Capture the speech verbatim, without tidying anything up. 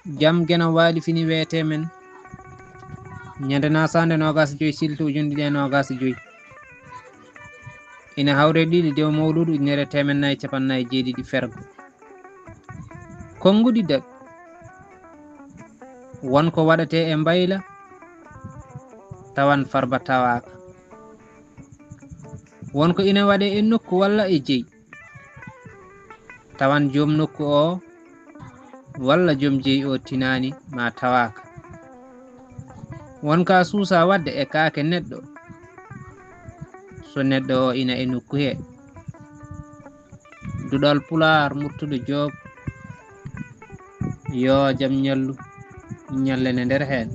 Jam geno waali fini weete men. Ñande naasande noogas e joy silto ujunɗiɗi e noogas e joy. Ina hawre ɗiɗi dew mawluudu ujunere teemen nayi capanɗe nayi e jeeɗiɗi fergo. Konnguɗi daɓi. Won ko waɗatee e mbayla, tawan Farba tawaaka. Won ko ina waɗee e nokku walla e jeyi, tawan joom nokku o walla joom jeyi o tinaani ma tawaaka. Won ka suusa waɗde e kaake neɗɗo, so neɗɗo o ina e nokku he. Duɗal Pulaar Murtuɗo Joob, yo jam ñallu, ñallene nder heen.